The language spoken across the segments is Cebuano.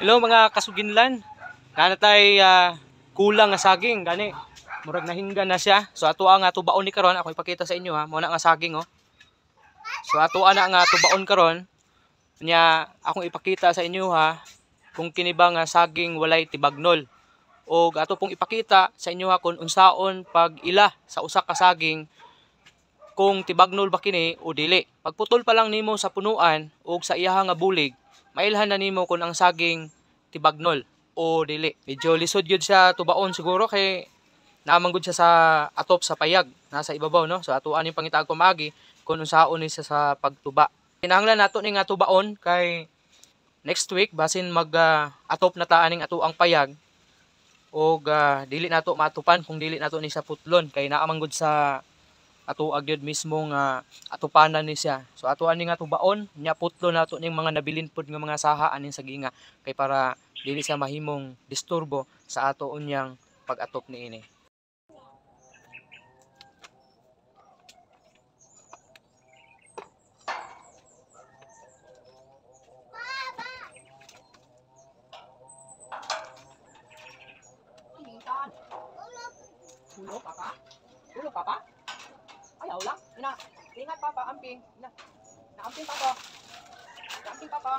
Hello mga kasuginlan. Nanatay kulang nga saging gani. Murag nahingga na siya. So ato ang tubaon ni karon, ako ipakita sa inyo ha. Mo na nga saging oh. So ato ana nga tubaon karon. Nya akong ipakita sa inyo ha kung kini ba nga saging walay tibagnol. Og ato pong ipakita sa inyo ha kung unsaon pag ila sa usa ka saging kung tibagnol ba kini o dili. Pagputol pa lang nimo sa punuan og sa iyaha nga bulig, mailhan na nimo kung ang saging tibagnol o dili. Medyo lisod gyud siya tubaon siguro kay namanggod siya sa atop sa payag, nasa ibabaw no. So atuan yung pangitaag pamaagi kung unsaon ni siya sa pagtuba. Kinahanglan nato ni nga tubaon kay next week basin mag atop na ta aning ato ang payag og dili nato matupan kung dili nato ni siya putlon kay naamanggod sa ato agyod mismo nga atupanan ni siya. So ato ani nga tubaon nya putlo nato ning mga nabilin pod nga mga saha aning saginga kay para dili siya mahimong disturbo sa ato unyang pag-atop niini. Tulog papa? Tulog papa? Ayaw lang. Ina, ingat papa, amping. Ina, naamping papa. Naamping papa.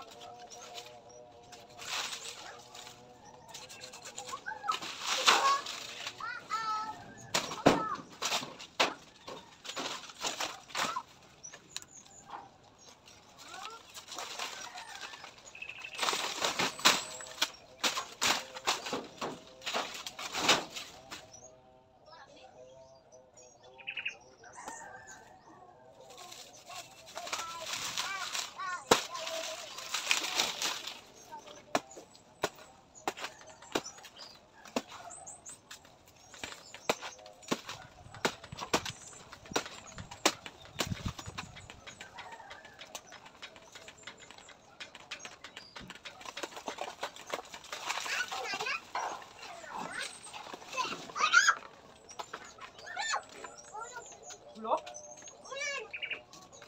Tulog?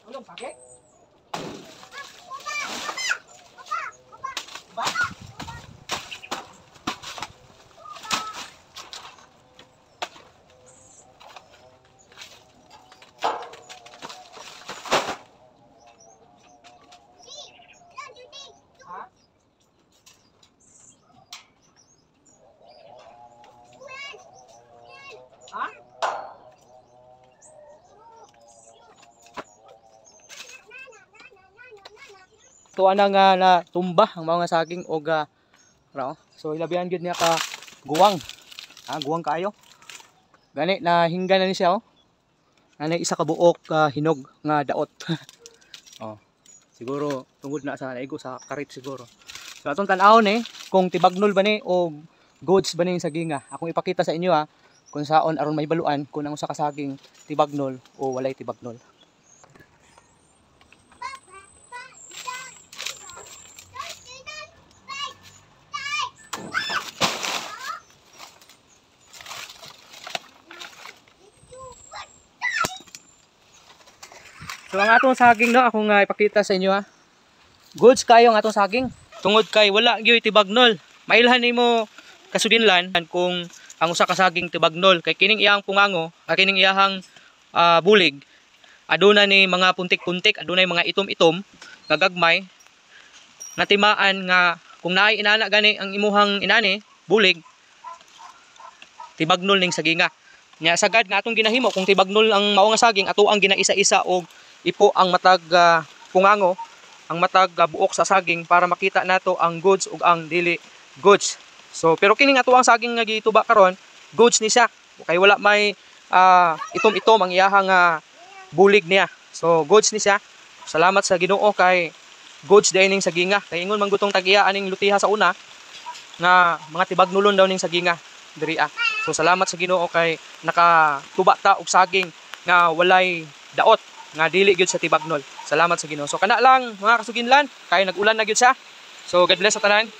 Tulog, bakit? Ba? Ha? Ha? Tuwa na nga na tumba ang mga saging og raw. So ilabihan gyud niya ka guwang. Ah, guwang kaayo. Gani na hingga na ni siya oh. Nanay isa ka buok hinog nga daot. Oh. Siguro tungod na sa naigo sa karit siguro. So atong tan-awon eh kung tibagnol ba ni o goods ba ni saginga. Akong ipakita sa inyo ha kung saon aron mahibaluan kung ang usa ka saging tibagnol o walay tibagnol. So ang atong saging no, akong ipakita sa inyo ha. Goods kayo ang atong saging. Tungod kay wala gyud tibagnol. Mailhan nimo kasuginlan kung ang usa ka saging tibagnol kay kining iyang pungango, kining iyahang bulig. Aduna ni mga puntik-puntik, adunay mga itom-itom nga gagmay natimaan nga kung naay inana gani ang imuhang inani bulig, tibagnol ning saginga. Nya sagad nga atong ginahimo kung tibagnol ang mao nga saging, ato ang ginaisa-isa og ipo ang matag pungango, ang matag buok sa saging para makita nato ang goods ug ang dili goods. So pero kining ato ang saging nga gituba karon, goods ni siya kay wala may itom-itom ang iyahang bulig niya. So goods ni siya. Salamat sa Ginoo kay goods day ning saginga. Kay ingon man gutong tag-iya aning lutiha sa una nga mga tibagnulon daw ning saginga diri ah. So salamat sa Ginoo kay nakatuba ta og saging nga walay daot, nga dili gyud sa tibagnol. Salamat sa Ginoo. So kana lang mga kasuginlan, kay nag-ulan na gyud siya. So God bless sa tanan.